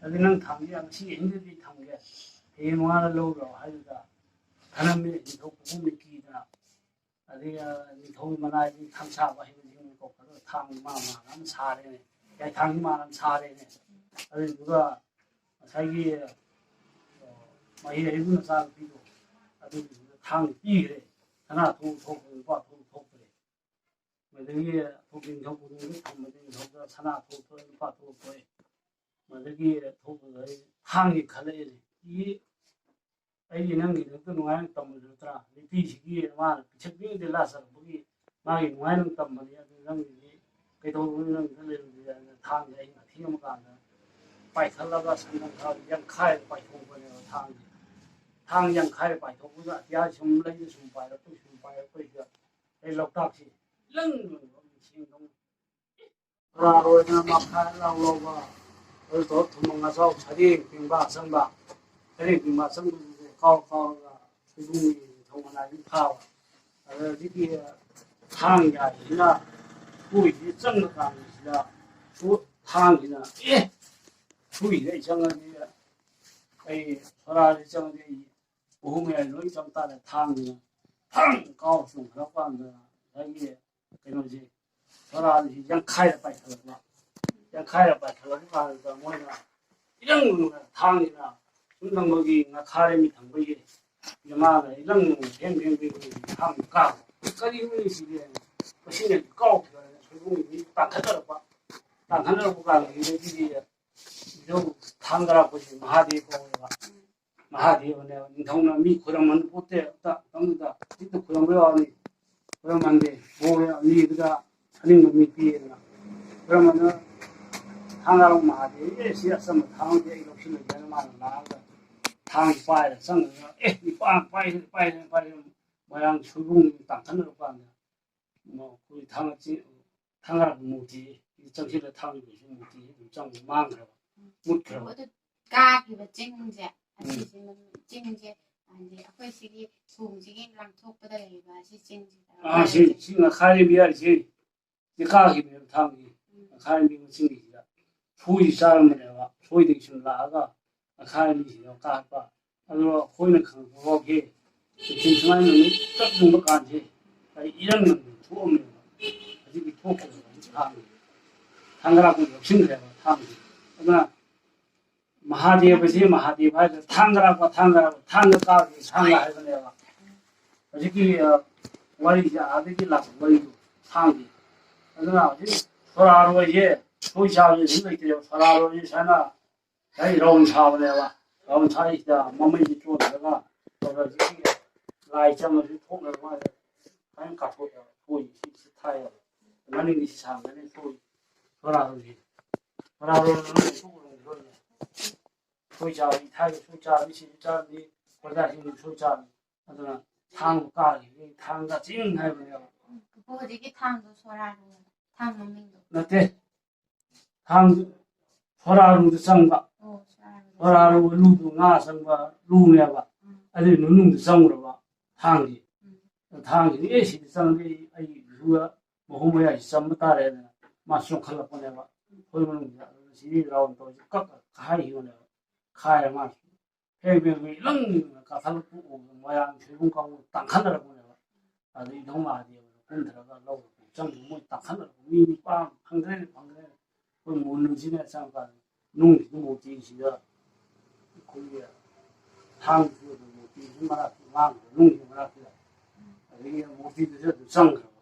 ꯑꯗꯨ ꯅꯪ ꯊꯥꯡꯁꯤ ꯉꯁꯤ ꯑꯍꯤꯡꯗꯗꯤ ꯊꯝꯒꯦ꯫ ꯍꯌꯦꯡ ꯅꯣꯡꯉꯥꯜꯂ ꯂꯧꯔꯣ ꯍꯥꯏꯗꯨꯗ ꯊꯅꯝꯃꯦ ꯅꯤꯡꯊꯧ ꯄꯨꯈꯣꯡꯅꯤ ꯀꯤꯗꯅ꯫ ꯑꯗꯩ ꯅꯤꯡꯊꯧꯒꯤ ꯃꯅꯥꯏꯗꯤ ꯊꯥꯡ ꯁꯥꯕ ꯍꯩꯕꯁꯤꯡꯅ ꯀꯧꯈꯠꯂꯒ ꯊꯥꯡ ꯃꯥ ꯃꯥꯅ ꯑꯃ ꯁꯥꯔꯦꯅꯦ꯫ ꯌꯥꯏꯊꯥꯡꯁꯤ ꯃꯥꯅ ꯑꯃ ꯁꯥꯔꯦꯅꯦ꯫ ꯑꯗꯨꯗꯨꯒ ꯉꯁꯥꯏꯒꯤ ꯃꯍꯤ ꯍꯩꯕ ꯃꯆꯥꯅꯨꯄꯤꯗꯣ ꯑꯗꯨꯒꯤꯗꯨꯗ ꯊꯥꯡ ꯄꯤꯈ꯭ꯔꯦ꯫ ꯁꯅꯥ ꯊꯣꯛ ꯊꯣꯛꯄ ꯂꯨꯄꯥ ꯊꯣꯛ ꯊꯣꯛꯇ꯭ꯔꯦ꯫ ꯃꯗꯒꯤ ꯑꯩꯈꯣꯏꯒꯤ ꯅꯤꯡꯊꯧ ꯀꯣꯅꯨꯡꯗ ꯊꯝꯕꯗ ꯅꯤꯡꯊꯧꯗ ꯁꯅꯥ ꯊꯣꯛ ꯊꯣꯛꯑꯦ ꯂꯨꯄꯥ ꯊꯣꯛ ꯊꯣꯛꯑꯦ꯫ ꯃꯗꯒꯤ ꯊꯣꯛꯄꯗ ꯑꯩ ꯊꯥꯡꯒꯤ ꯈꯜꯂꯛꯑꯦꯅꯦ꯫ ꯏ ꯑꯩꯒꯤ ꯅꯪꯒꯤꯗꯃꯛꯇ ꯅꯨꯡꯉꯥꯏꯅ ꯇꯝꯕꯗꯨ ꯅꯠꯇ꯭ꯔꯥ? ꯅꯨꯄꯤꯁꯤꯒꯤ ꯃꯥꯅ ꯄꯤꯁꯛ ꯄꯤꯛꯏꯉꯩꯗ ꯂꯥ ꯆꯠꯂꯛꯄꯒꯤ ꯃꯥꯒꯤ ꯅꯨꯡꯉꯥꯏꯅ ꯇꯝꯕꯅꯤ꯫ ꯑꯗꯨ ꯅꯪꯒꯤꯗꯤ ꯀꯩꯗꯧꯕꯅꯣ ꯅꯪꯒꯤꯗ ꯂꯩꯔꯨꯗꯤ ꯍꯥꯏꯅ ꯊꯥꯡꯁꯦ ꯑꯩꯅ ꯑꯊꯦꯡꯕ ꯀꯥꯟꯗ ꯄꯥꯏꯈꯠꯂꯒ ꯁꯟꯗꯪ ꯈꯔ ꯌꯥꯡꯈꯥꯏꯔ ꯄꯥꯏꯊꯣꯛꯄꯅꯦꯕ ꯊꯥꯡꯁꯦ꯫ ꯊꯥꯡ ꯌꯥꯡꯈꯥꯏꯔ ꯄꯥꯏꯊꯣꯛꯄꯗ ꯑꯇꯤꯌꯥꯁꯤ ꯁꯨꯝ ꯂꯩꯗ ꯁꯨꯝ ꯄꯥꯏꯔꯛꯄ ꯁꯨꯝ ꯄꯥꯏꯔꯛꯄꯁꯤꯗ ꯑꯩ ꯂꯣꯛꯇꯥꯛꯁꯤ ꯏꯂꯪ ꯂꯪꯕ ꯏꯁꯤꯡꯗꯧꯅ ꯍꯥꯔ ꯑꯣꯏꯅ ꯃꯈꯥ ꯂꯥꯎ ꯂꯧꯕ ꯑꯗꯨꯗꯣ ꯊꯨꯝ ꯑꯆꯥꯎ ꯁꯔꯦꯡ ꯄꯦꯡꯕꯥ ꯑꯆꯪꯕ ꯁꯔꯦꯡ ꯄꯦꯡꯕꯥ ꯑꯆꯪꯕꯗꯨꯁꯨ ꯀꯥꯎ ꯀꯥꯎꯔꯒ ꯏꯕꯨꯡꯒꯤ ꯅꯤꯡꯊꯧ ꯃꯅꯥꯏꯗꯒꯤ ꯐꯥꯕ꯫ ꯑꯗꯨꯗꯒꯤ ꯊꯥꯡ ꯌꯥꯏꯁꯤꯅ ꯈꯣꯏꯁꯤ ꯆꯪꯕ ꯀꯥꯟꯗꯁꯤꯗ ꯊꯥꯡꯁꯤꯅ ꯑꯦ ꯈꯣꯏꯁꯤꯗ ꯑꯩ ꯆꯪꯉꯗꯤ ꯑꯩ ꯁꯣꯔꯥꯁꯤ ꯆꯪꯉꯗꯤ ꯑꯩ ꯎꯍꯨꯝ ꯃꯌꯥꯏ ꯂꯣꯏ ꯆꯪ ꯇꯥꯔꯦ ꯊꯥꯡꯁꯤꯅ ꯊꯥꯡ ꯀꯥꯎ ꯆꯣꯡꯈꯠꯂꯛꯄ ꯀꯥꯟꯗ ꯉꯁꯥꯏꯒꯤ ꯀꯩꯅꯣꯁꯦ ꯁꯣꯔꯥꯁꯤ ꯌꯥꯡꯈꯥꯏꯔ ꯄꯥꯏꯈꯠꯂꯛꯄ꯫ ꯌꯥꯡꯈꯥꯏꯔ ꯄꯥꯏꯈꯠꯂꯛꯄ ꯀꯥꯟꯗ ꯃꯣꯏꯅ ꯏꯔꯪ ꯊꯥꯡꯁꯤꯅ ꯁꯨꯝ ꯊꯪꯕꯒꯤ ꯉꯥꯈꯥꯔꯦ ꯃꯤ ꯊꯪꯕꯒꯤ ꯃꯥꯅ ꯏꯔꯪ ꯚꯦꯡ ꯚꯦꯡ ꯚꯦꯡ ꯊꯥꯡ ꯀꯥꯕ꯫ ꯀꯔꯤꯅꯣ ꯁꯤꯗꯤ? ꯃꯁꯤꯅ ꯀꯥꯎꯈꯤꯕ ꯁꯣꯏꯕꯨꯝꯒꯤ ꯃꯤ ꯇꯥꯟꯊꯠꯅꯔꯛꯄ꯫ ꯇꯥꯟꯊꯠꯅꯔꯛꯄ ꯀꯥꯟꯗ ꯏꯗꯧ ꯊꯥꯡ ꯀꯥꯔꯛꯄꯁꯤ ꯃꯍꯥꯗꯦꯕ ꯀꯧꯋꯦꯕ꯫ ꯃꯍꯥꯗꯦꯕꯅꯦꯕ ꯅꯤꯡꯊꯧꯅ ꯃꯤ ꯈꯣꯏꯔꯝꯍꯟ ꯄꯣꯠꯇꯦ꯫ ꯑꯝꯇ ꯃꯇꯝꯗꯨꯗ ꯍꯧꯖꯤꯛꯇ ꯈꯣꯏꯔꯝꯕ ꯌꯥꯎꯔꯅꯤ꯫ ꯈꯣꯏꯔꯝꯍꯟꯗꯦ꯫ ꯃꯑꯣꯡ ꯑꯅꯤꯗꯨꯗ ꯑꯅꯤꯡꯕ ꯃꯤ ꯄꯤꯌꯦꯗꯅ ꯈꯣꯏꯔꯝꯍꯟꯗꯅ ꯊꯥꯡꯒꯥꯔꯣꯡ ꯃꯍꯥꯗꯦꯕ, "ꯑꯦ, ꯁꯤ ꯑꯆꯝꯕ ꯊꯥꯡꯗꯤ ꯑꯩ ꯂꯧꯁꯤꯜꯂꯒꯦꯅ" ꯃꯥꯅ ꯂꯥꯛꯑꯒ ꯊꯥꯡꯁꯤ ꯄꯥꯏꯔ ꯆꯪꯉꯒ, "ꯑꯦ, ꯅꯤꯄꯥ, ꯄꯥꯏꯔꯦ, ꯄꯥꯏꯔꯦ, ꯄꯥꯏꯔꯦ"꯫ ꯃꯣꯏꯔꯥꯡ ꯁꯣꯏꯕꯨꯝ ꯇꯥꯡꯈꯠꯅꯔꯛꯄ ꯀꯥꯟꯗ, ꯑꯩꯈꯣꯏ ꯊꯥꯡꯒ ꯆꯤꯡ-, ꯊꯥꯡꯒꯥꯔꯣꯡ ꯃꯨꯔꯇꯤ ꯆꯪꯁꯤꯜꯂ ꯊꯥꯡꯒꯤ ꯃꯨꯔꯇꯤ ꯑꯗꯨꯝ ꯆꯪꯕ ꯃꯥꯡꯈ꯭ꯔꯕ, ꯃꯨꯠꯈ꯭ꯔꯕ꯫ ꯑꯗꯨ ꯀꯥꯈꯤꯕ ꯆꯤꯡꯁꯦ, ꯎꯝ꯫ ꯑꯁꯤꯁꯤꯅ ꯆꯤꯡꯁꯦ, ꯍꯥꯏꯗꯤ ꯑꯩꯈꯣꯏ ꯁꯤꯒꯤ ꯁꯣꯝꯁꯤꯒꯤ ꯂꯥꯟꯊꯣꯛꯄꯗ ꯂꯩꯕ ꯑꯁꯤ ꯆꯤꯡꯁꯤꯗ ꯑꯥ, ꯁꯤ, ꯁꯤ ꯉꯈꯥꯏꯔꯦꯝꯕꯤ ꯍꯥꯏꯁꯤ꯫ ꯁꯤ ꯀꯥꯈꯤꯕꯅꯦꯕ ꯊꯥꯡꯒꯤ꯫ ꯎꯝ꯫ ꯉꯈꯥꯏꯔꯦꯝꯕꯤ ꯆꯤꯡꯁꯤꯗ ꯁꯣꯏꯁꯤ ꯆꯥꯔꯝꯕꯅꯦꯕ꯫ ꯁꯣꯏꯗꯒꯤ ꯁꯨꯝ ꯂꯥꯛꯑꯒ ꯉꯈꯥꯏꯔꯦꯝꯕꯤꯁꯤꯗ ꯀꯥꯔꯛꯄ꯫ ꯑꯗꯨꯒ ꯑꯩꯈꯣꯏꯅ ꯈꯪꯉꯛꯄ ꯐꯥꯎꯒꯤ ꯅꯨꯡꯊꯤꯜ ꯁꯨꯃꯥꯏꯅ ꯅꯨꯃꯤꯠ ꯆꯞ ꯌꯨꯡꯕ ꯀꯥꯟꯁꯦ, ꯑꯩ ꯏꯔꯪ ꯂꯪꯅ ꯊꯣꯛꯑꯝꯃꯦꯕ꯫ ꯍꯧꯖꯤꯛꯇꯤ ꯊꯣꯛꯇ꯭ꯔꯦꯕ꯫ ꯍꯧꯖꯤꯛ ꯊꯥꯡꯁꯦ, ꯊꯥꯡꯒ ꯂꯥꯛꯄ ꯌꯧꯁꯤꯟꯈ꯭ꯔꯦꯕ ꯊꯥꯡꯁꯦ꯫ ꯑꯗꯨꯅ ꯃꯍꯥꯗꯦꯕꯁꯤ, ꯃꯍꯥꯗꯦꯕ ꯍꯥꯏꯁꯦ ꯊꯥꯡꯒ ꯂꯥꯛꯄ, ꯊꯥꯡꯒ ꯂꯥꯛꯄ, ꯊꯥꯡꯒ ꯀꯥꯕꯁꯤ ꯊꯥꯡꯒ ꯍꯥꯏꯕꯅꯦꯕ꯫ ꯍꯧꯖꯤꯛꯀꯤ, ꯑ, ꯋꯥꯔꯤꯁꯦ ꯑꯥꯗꯒꯤ ꯂꯥꯛꯄ ꯋꯥꯔꯤꯗꯣ ꯊꯥꯡꯒꯤ꯫ ꯑꯗꯨꯅ ꯍꯧꯖꯤꯛ ꯁꯣꯔꯥꯔꯣꯏꯁꯦ, ꯁꯣꯏ ꯆꯥꯕꯁꯦ ꯍꯧꯖꯤꯛ ꯂꯩꯇ꯭ꯔꯦꯕ꯫ ꯁꯣꯔꯥꯔꯣꯏꯁꯦ ꯁꯨꯃꯥꯏꯅ ꯉꯁꯥꯏ ꯔꯥꯎꯟ ꯁꯥꯕꯅꯦꯕ꯫ ꯔꯥꯎꯟ ꯁꯥꯔꯤꯁꯤꯗ ꯃꯃꯩꯁꯤ ꯆꯣꯠꯈ꯭ꯔꯒ, ꯑꯗꯨꯒ ꯍꯧꯖꯤꯛꯀꯤ ꯂꯥꯏ ꯆꯪꯉꯁꯨ ꯊꯣꯛꯅꯕ ꯃꯥꯁꯦ ꯁꯨꯃꯥꯏꯅ ꯀꯥꯊꯣꯛꯑꯦꯕ꯫ ꯁꯣꯏ ꯁꯤ, ꯁꯤ ꯊꯥꯏꯑꯕ꯫ ꯃꯅꯤꯡꯗꯤ ꯁꯤ ꯁꯥꯡꯒꯅꯤ ꯁꯣꯏ꯫ ꯁꯣꯔꯥꯔꯣꯏꯁꯦ꯫ ꯁꯣꯔꯥꯔꯣꯏ ꯃꯅꯨꯡꯗ ꯊꯣꯛꯄꯗꯣ ꯁꯣꯏꯅꯦ꯫ ꯁꯣꯏ ꯆꯥꯕ, ꯏꯊꯥꯏꯒꯤ ꯁꯣꯏ ꯆꯥꯕ, ꯁꯤꯁꯨ ꯆꯥꯕꯅꯤ, ꯄ꯭ꯔꯖꯥꯁꯤꯡꯁꯨ ꯁꯣꯏ ꯆꯥꯕꯅꯤ꯫ ꯑꯗꯨꯅ ꯊꯥꯡꯗꯣ ꯀꯥꯈꯤꯕꯗꯒꯤ ꯊꯥꯡ ꯀꯥꯆꯤꯟ ꯍꯥꯏꯕꯅꯦꯕ꯫ ꯄꯨꯄꯨ, ꯍꯧꯖꯤꯛꯀꯤ ꯊꯥꯡꯗꯣ ꯁꯣꯔꯥꯔꯣ, ꯊꯥꯡ ꯃꯃꯤꯡꯗꯣ? ꯅꯠꯇꯦ꯫ ꯊꯥꯡ ꯁꯣꯔꯥꯔꯨꯗ ꯆꯪꯕ꯫ ꯑꯣ, ꯁꯣꯔꯥꯔꯣ꯫ ꯁꯣꯔꯥꯔꯨ ꯂꯨꯗꯨ ꯉꯥ ꯆꯪꯕ ꯂꯨꯅꯦꯕ꯫ ꯎꯝ꯫ ꯑꯗꯨꯒꯤ ꯃꯅꯨꯡꯗ ꯆꯪꯈ꯭ꯔꯕ ꯊꯥꯡꯁꯤ꯫ ꯎꯝ꯫ ꯊꯥꯡꯁꯤꯗꯤ, "ꯑꯦ, ꯁꯤꯗꯤ ꯆꯪꯉꯗꯤ ꯑꯩ, ꯑꯩꯒꯤ ꯏꯁꯨꯗ ꯃꯍꯨꯝ ꯃꯌꯥꯏꯁꯤ ꯆꯝꯕ ꯇꯥꯔꯦꯗꯅ" ꯃꯥ ꯆꯣꯡꯈꯠꯂꯛꯄꯅꯦꯕ꯫ ꯎꯝ꯫ ꯑꯩꯈꯣꯏ ꯃꯅꯨꯡꯗ ꯑꯗꯨꯅ ꯁꯤꯗꯤ ꯔꯥꯎꯟ ꯇꯧꯔꯁꯤ ꯀꯛ ꯀꯛ ꯈꯥꯏꯈꯤꯕꯅꯦꯕ꯫ ꯈꯥꯏꯔ ꯃꯥ ꯐꯦꯡ ꯐꯦꯡ ꯐꯦꯡ ꯂꯪꯅ ꯀꯥꯈꯠꯂꯛꯄ ꯎꯕꯗ ꯃꯣꯏꯔꯥꯡ ꯁꯣꯏꯕꯨꯝ ꯀꯥꯡꯕꯨ ꯇꯥꯡꯈꯠꯅꯔꯛꯄꯅꯦꯕ꯫ ꯑꯗꯩ ꯏꯙꯧ ꯃꯍꯥꯗꯦꯕꯅ ꯀꯨꯝꯊꯔꯒ ꯂꯧꯔ ꯆꯪꯈꯤ꯫ ꯃꯣꯏ ꯇꯥꯡꯈꯠꯅꯔꯛꯄ ꯃꯤ ꯅꯤꯄꯥ ꯑꯃ ꯐꯪꯗ꯭ꯔꯦꯅꯦ, ꯐꯪꯗ꯭ꯔꯦꯅꯦ꯫ ꯑꯩꯈꯣꯏ ꯃꯨꯟꯅꯨꯁꯤꯅ ꯆꯪꯉꯀꯥꯟꯗ ꯅꯨꯡꯁꯤꯗ ꯃꯨꯔꯇꯤꯁꯤꯗ ꯑꯩꯈꯣꯏꯒꯤ ꯊꯥꯡꯁꯤꯗ ꯑꯗꯨꯝ ꯃꯨꯔꯇꯤꯁꯤ ꯃꯔꯛꯇ ꯃꯥꯡꯈ꯭ꯔꯦ, ꯅꯨꯡꯒꯤ ꯃꯔꯛꯇꯨꯗ꯫ ꯑꯗꯒꯤ ꯃꯨꯔꯇꯤꯗꯨꯁꯨ ꯑꯗꯨꯝ ꯆꯪꯈ꯭ꯔꯕ꯫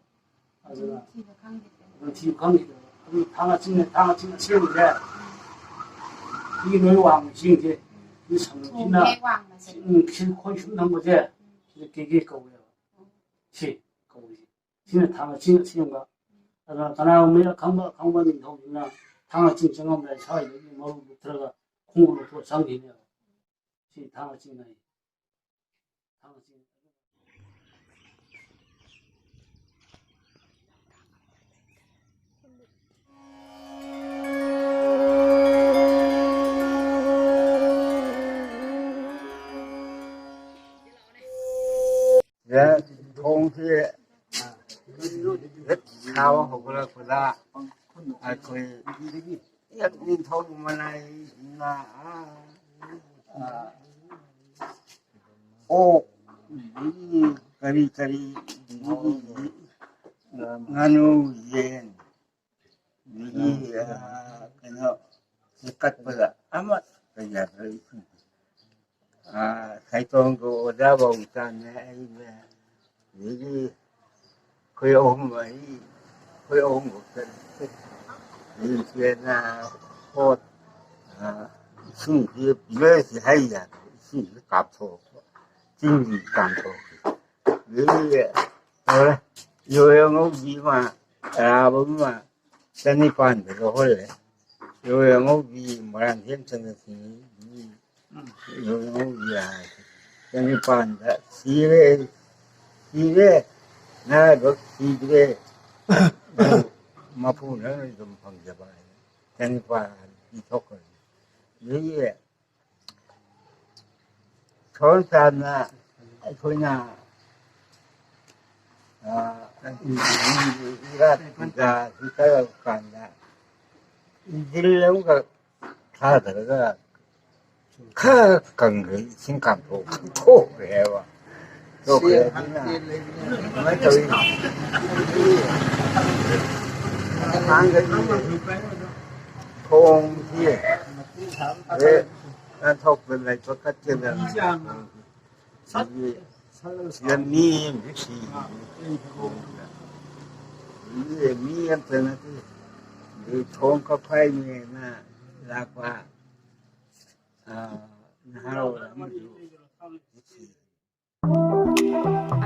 ꯑꯗꯨꯅ ꯑꯗꯨꯝ ꯊꯤꯕ ꯈꯪꯈꯤꯗ꯭ꯔꯦ꯫ ꯑꯗꯨꯝ ꯊꯤꯕ ꯈꯪꯈꯤꯗ꯭ꯔꯦ꯫ ꯑꯗꯨ ꯊꯥꯡꯒ ꯆꯤꯡꯅ, ꯊꯥꯡꯒ ꯆꯤꯡ ꯑꯁꯦꯡꯕꯁꯦ, ꯁꯤꯒꯤ ꯅꯣꯏ ꯋꯥꯡꯃ ꯆꯤꯡꯁꯦ, ꯁꯤ ꯁꯝꯅ ꯊꯣꯡ ꯆꯤꯡꯅ ꯍꯦꯛ ꯋꯥꯡꯃꯁꯦ꯫ ꯁꯤ, ꯎꯝ, ꯁꯤ ꯈꯣꯏ ꯁꯨꯝ ꯊꯝꯕꯁꯦ, ꯎꯝ꯫ ꯁꯤꯗ ꯀꯦꯒꯦ ꯀꯧꯋꯦꯕ꯫ ꯎꯝ꯫ ꯁꯤ ꯀꯧꯔꯤꯁꯦ꯫ ꯁꯤꯅ ꯊꯥꯡꯒ ꯆꯤꯡ ꯑꯁꯦꯡꯕ꯫ ꯎꯝ꯫ ꯑꯗꯨꯅ ꯀꯅꯥꯒꯨꯝꯕ ꯑꯈꯪꯕ, ꯑꯈꯪꯕ ꯅꯤꯡꯊꯧꯁꯤꯡꯅ ꯊꯥꯡꯒ ꯆꯤꯡ ꯆꯪꯉꯝꯗꯥꯏ ꯁ꯭ꯋꯥꯏꯗꯒꯤ ꯃꯔꯨ ꯂꯨꯞꯊꯔꯒ ꯈꯣꯡꯎꯞ ꯂꯧꯊꯣꯛꯑ ꯆꯪꯈꯤꯅꯦꯕ꯫ ꯁꯤ ꯊꯥꯡꯒ ꯆꯤꯡ ꯍꯥꯏ꯫ ꯊꯥꯡꯒ ꯆꯤꯡ꯫ ꯁꯤꯗ ꯊꯣꯡꯁꯤ ꯍꯦꯛ ꯁꯥꯕ ꯍꯧꯒꯠꯂꯛꯄꯗ ꯑꯩꯈꯣꯏ ꯍꯦꯛ ꯅꯤꯡꯊꯧ ꯃꯅꯥꯏꯅ, ꯑꯥ, ꯑꯣꯛ, ꯑꯗꯒꯤ ꯀꯔꯤ ꯀꯔꯤ, ꯑꯗꯒꯤ ꯉꯥꯅꯨ, ꯌꯦꯟ, ꯑꯗꯒꯤ, ꯑꯥ, ꯀꯩꯅꯣ, ꯀꯠꯄꯗ ꯑꯃꯠꯇ ꯌꯥꯗ꯭ꯔꯦ꯫ ꯑꯥ, ꯁꯥꯏꯇꯣꯝꯒ ꯑꯣꯖꯥꯐꯧ ꯆꯪꯉꯦ, ꯑꯩꯅꯦ, ꯑꯗꯒꯤ ꯑꯩꯈꯣꯏ ꯑꯍꯨꯝ, ꯑꯩ, ꯑꯩꯈꯣꯏ ꯑꯍꯨꯝ ꯈꯛꯇꯅꯤ꯫ ꯏꯆꯦꯅ ꯄꯣꯠ, ꯑꯥ, ꯏꯁꯤꯡꯁꯤ ꯄꯤꯔꯛꯏꯁꯤ ꯍꯩ ꯌꯥꯗ꯭ꯔꯦ, ꯏꯁꯤꯡꯁꯤ ꯀꯥꯞꯊꯣꯛꯄ, ꯆꯤꯡꯒꯤ ꯀꯥꯞꯊꯣꯛꯄ꯫ ꯑꯗꯒꯤ ꯂꯣꯏꯔꯦ, ꯏꯔꯣꯏ ꯑꯉꯧꯕꯤ ꯑꯃ, ꯑꯔꯥꯕ ꯑꯃ, ꯆꯅꯤꯄꯥꯟꯗ ꯂꯧꯍꯜꯂꯦ꯫ ꯏꯔꯣꯏ ꯑꯉꯧꯕꯤ ꯃꯣꯏꯔꯥꯡꯊꯦꯝ ꯆꯟꯗ꯭ꯔꯁꯤꯡꯍꯒꯤ ꯏꯔꯣꯏ ꯑꯉꯧꯕꯤ ꯍꯥꯏ꯫ ꯆꯅꯤꯄꯥꯟꯗ ꯁꯤꯔꯦ, ꯁꯤꯔꯦ, ꯅꯔꯥꯏꯕꯛ ꯁꯤꯗ꯭ꯔꯦ꯫ ꯃꯄꯨꯅ ꯑꯗꯨꯝ ꯐꯪꯖꯕ ꯍꯥꯏꯅ ꯆꯅꯤꯄꯥꯟ ꯄꯤꯊꯣꯛꯈ꯭ꯔꯦ꯫ ꯑꯗꯒꯤ ꯁꯣꯔꯣꯟ ꯇꯥꯟꯅ ꯑꯩꯈꯣꯏꯅ, ꯑ, ꯏꯔꯥꯠ ꯄꯨꯖꯥꯁꯤ ꯇꯧꯔꯛꯄ ꯀꯥꯟꯗ ꯏꯟꯖꯤꯜ ꯑꯃꯈꯛ ꯊꯥꯗꯔꯒ ꯈꯔ ꯀꯪꯈ꯭ꯔꯦ, ꯏꯁꯤꯡ ꯀꯥꯡꯊꯣꯛ ꯊꯣꯛꯈ꯭ꯔꯦꯕ꯫ ꯊꯣꯛꯈ꯭ꯔꯦ ꯑꯗꯨꯅ ꯀꯃꯥꯏꯅ ꯇꯧꯔꯤ? ꯑꯉꯥꯡꯈꯩꯒꯤ ꯊꯣꯡꯁꯤ ꯍꯦꯛ ꯅꯥꯟꯊꯣꯛꯄ ꯂꯩꯕ ꯀꯠꯀꯗꯕꯅꯤ꯫ ꯁꯤꯗ ꯃꯤ ꯑꯃꯁꯨ ꯁꯤꯔꯤ ꯈꯣꯡꯗ꯫ ꯃꯤ, ꯃꯤ ꯑꯝꯇ ꯅꯠꯇꯦ꯫ ꯑꯗꯩ ꯊꯣꯡ ꯀꯛꯐꯥꯏꯅꯦꯅ ꯂꯥꯛꯄ, ꯑ, ꯅꯍꯥꯔꯣꯜ ꯑꯃꯁꯨ ꯁꯤ꯫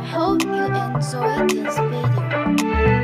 I hope you enjoy this video.